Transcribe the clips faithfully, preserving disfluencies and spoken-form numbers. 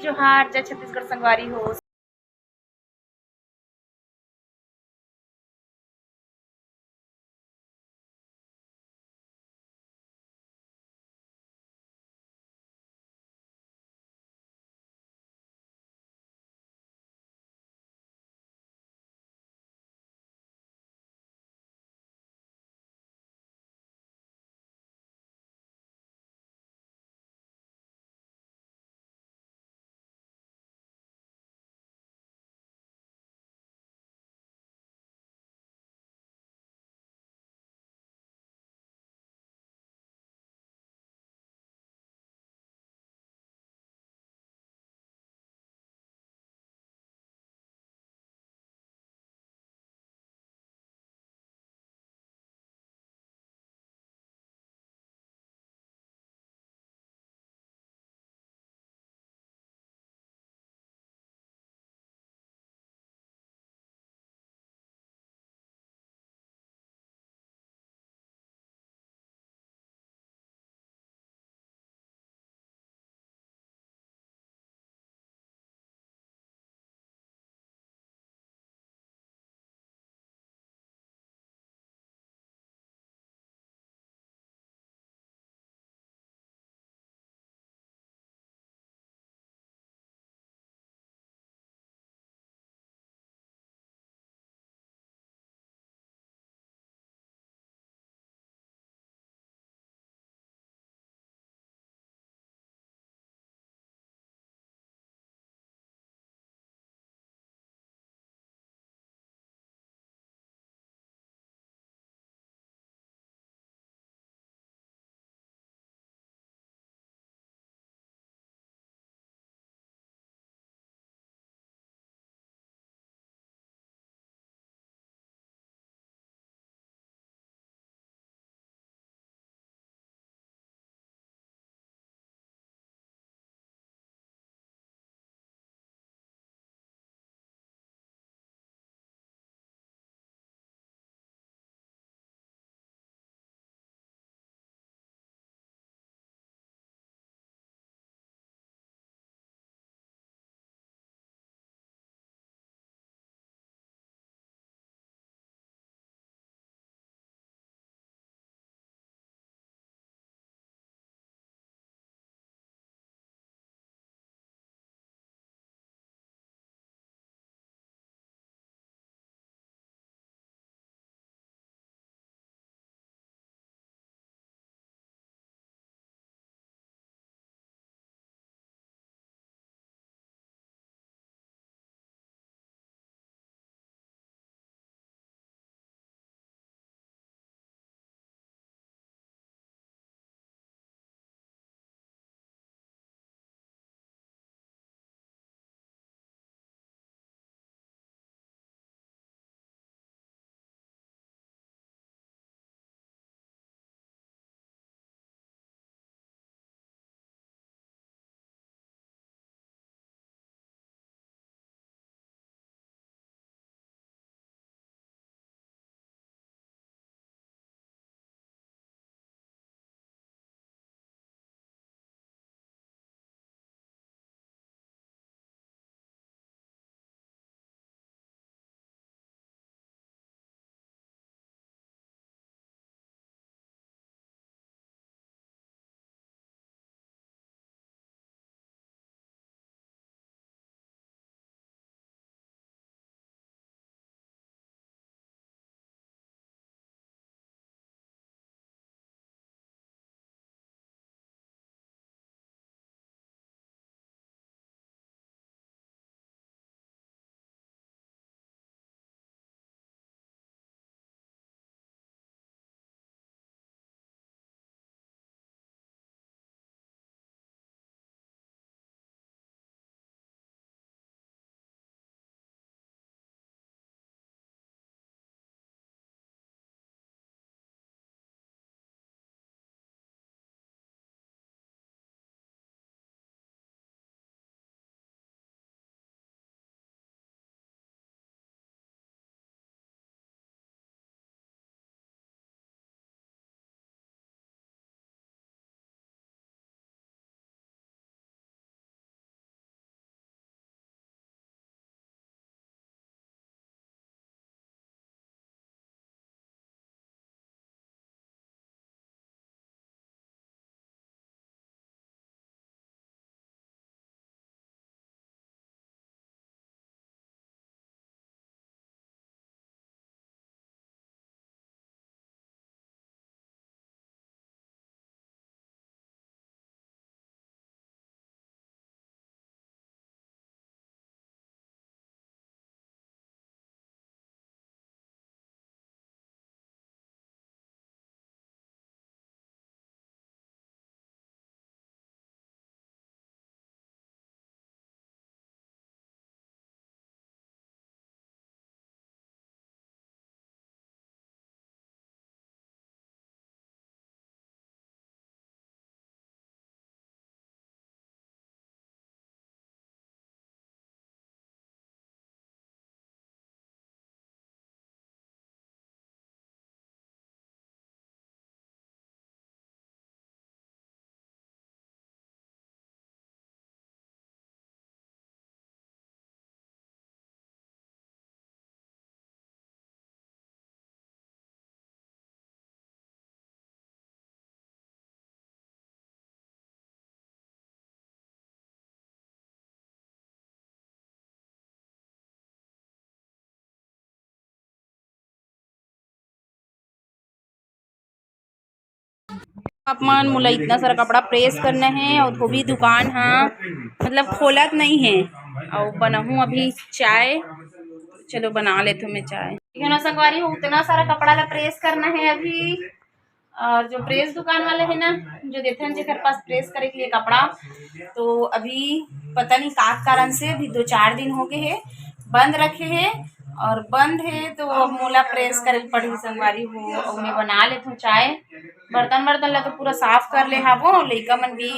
जोहार, जय छत्तीसगढ़ संगवारी हो। अपन मोला इतना सारा कपड़ा प्रेस करना हे, अउ धोबी दुकान हा मतलब खोलत नहीं हे। अउ बनाहूँ अभी चाय, चलो बना लेथो मैं चाय। ठीक है ना संगवारी हो, उतना सारा कपड़ा ला प्रेस करना हे अभी। और जो प्रेस दुकान वाले हैं ना, जो देते हैं जेकर पास प्रेस करे के लिए कपड़ा, तो अभी पता नहीं का कारण से अभी दो चार दिन हो गए हे, बंद रखे हे। और बंद हे तो अब मोला प्रेस करे पड़ही संगवारी हो। और मैं बना लेथो चाय। बर्तन बर्तन ला तो पूरा साफ कर ले हावो, लइका मन भी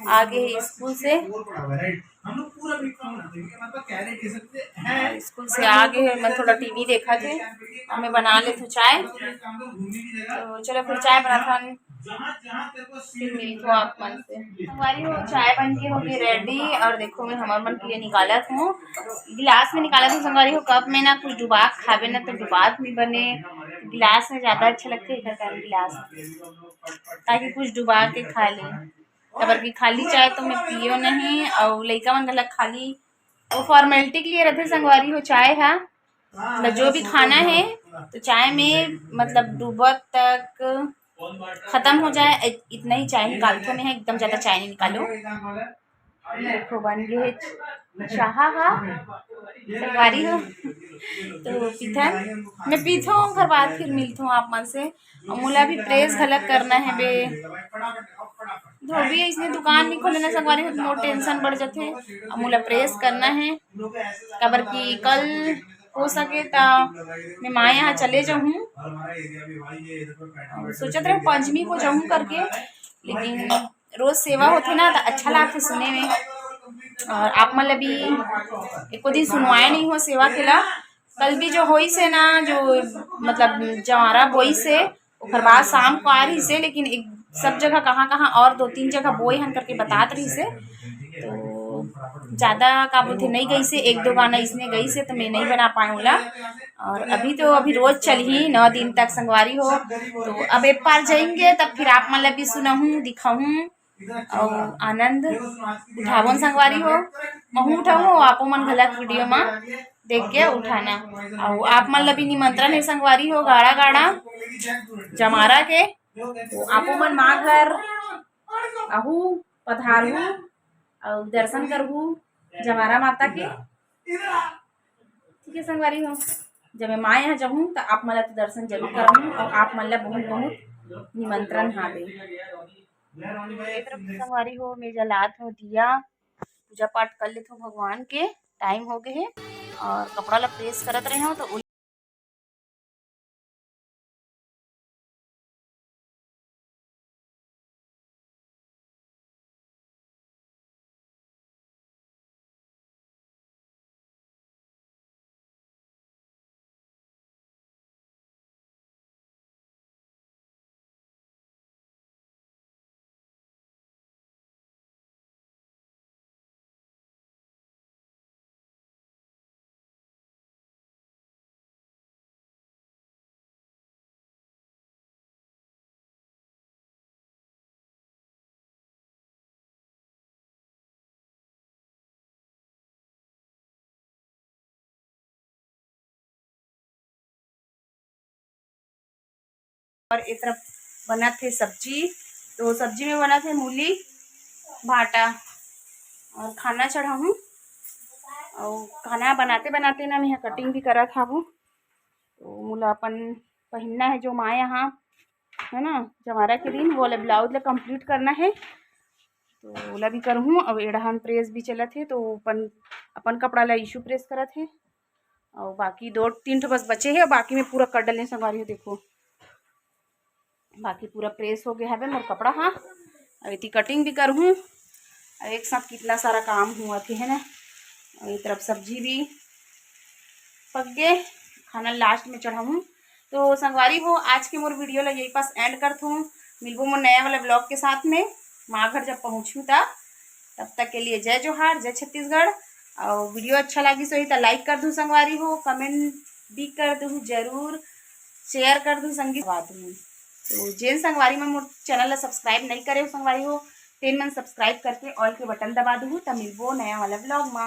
आ गए हे स्कूल से। स्कूल से आ गए हे, मैं थोड़ा टीवी देखा थे, मैं बना लेथो चाय। तो चलो फिर चाय बनाथन, फिर मिलथो आप मन से। संगवारी हो, चाय बन के हो गई रेडी। और देखो मैं हमर मन के लिए निकालत हूँ, गिलास में निकालत हूँ संगवारी हो। कप में ना कुछ डुबा के खाबे ना तो डुबात नहीं बने, गिलास में ज्यादा अच्छा लगथे, एकर कारण गिलास में, ताकि कुछ डुबा के खा ले। काबर कि खाली चाय तो मैं पियो नहीं, अउ लइका मन घलक खाली वो फॉर्मेलिटी के लिए रहथे संगवारी हो चाय हा। मतलब जो भी खाना है तो चाय में मतलब डूबत तक खत्म हो जाए, इत-, इतना ही चाय निकालथो मैं, एकदम ज्यादा चाय नहीं निकालो। देखो बन गए हे चाहा हा संगवारी हो। तो पीथन मैं पीथो, ओकर बाद फिर मिलथो आप मन से। अउ मोला भी प्रेस घलक करना है बे। धोबी अइसने दुकान नहीं खोले ना संगवारी हो, तो मोर टेंशन बढ़ जाथे। अउ मोला प्रेस करना है, काबर कि कल हो सके त मैं माँ यहाँ चले जाहूँ। अउ सोचत रहे पंचमी को जाहूँ करके, लेकिन रोज सेवा होथे ना, तो अच्छा लागथे सुने में। और आप मन ला भी एको दिन सुनवाए नहीं हो सेवा के ला। कल भी जो होइस हे ना, जो मतलब जवारा बोइस हे, ओकर बाद शाम को आ रहिस हे, लेकिन एक सब जगह कहाँ कहाँ और दो तीन जगह बोए हन करके बतात रहिस हे। तो ज्यादा का बोलथे नहीं गइस हे, एक दो गाना इसने गइस हे, तो मैं नहीं बना पाए ओला। और अभी तो अभी रोज चलही नौ दिन तक संगवारी हो, तो अब एक बार जाएंगे तब फिर आप मन ला भी सुनाहूँ, दिखाहूँ। अउ आनंद उठावन संगवारी हो, महू उठाहूँ, आपो मन घलक वीडियो मा देख के उठाना। अउ आप मन ला भी निमंत्रण हे संगवारी हो, गाड़ा गाड़ा जमारा के, तो आपो मन माँ घर आहू, पधारहू अउ दर्शन करहू जमारा माता के। ठीक है संगवारी हो, जब मैं माँ यहाँ जाहूँ तो आप मन ला तो दर्शन जरूर कराहूँ अउ आप मन ला बहुत बहुत निमंत्रण हावे। ए तरफ संगवारी हो, मैं जलात हूँ दिया, पूजा पाठ कर लेत हूँ भगवान के, टाइम हो गए है। और कपड़ा ला प्रेस करत रहे हूँ तो और ए तरफ बनत हे सब्जी। तो सब्जी में बनत हे मूली, भाटा और खाना चढ़ाहूँ। और खाना बनाते बनाते ना मैं कटिंग भी करत हावू। तो मोला अपन पहिनना है जो माँ यहाँ, है ना, जमारा के दिन, वो वाला ब्लाउज ला कंप्लीट करना है। तो ओला भी करहूँ। अब एड़हन प्रेस भी चलत है, तो अपन अपन कपड़ा ला इशू प्रेस करत है। और बाकी दो तीन ठो बस बचे है, बाकी मैं पूरा कर डले संगवारी हो। देखो, बाकी पूरा प्रेस हो गया है मोर कपड़ा। हाँ, अब इतनी कटिंग भी करहूँ। अब एक साथ कितना सारा काम हुआ थे, है ना। और ये तरफ सब्जी भी पक गए, खाना लास्ट में चढ़ाऊँ। तो संगवारी हो, आज के मोर वीडियो ला यही पास एंड करत हूँ। मिलबो मोर नया वाला ब्लॉग के साथ में, माँ घर जब पहुँचूँ तब। तब तक के लिए जय जोहार, जय छत्तीसगढ़। और वीडियो अच्छा लागिस होही त लाइक कर दू संगवारी हो, कमेंट भी कर दू जरूर, शेयर कर दू संगी बात में। तो जेन संगवारी मन मोर चैनल ला सब्सक्राइब नहीं करे हो संगवारी हो, तेन मन सब्सक्राइब करके ऑल के बटन दबा दू, त मिलबो नया वाला ब्लॉग मा।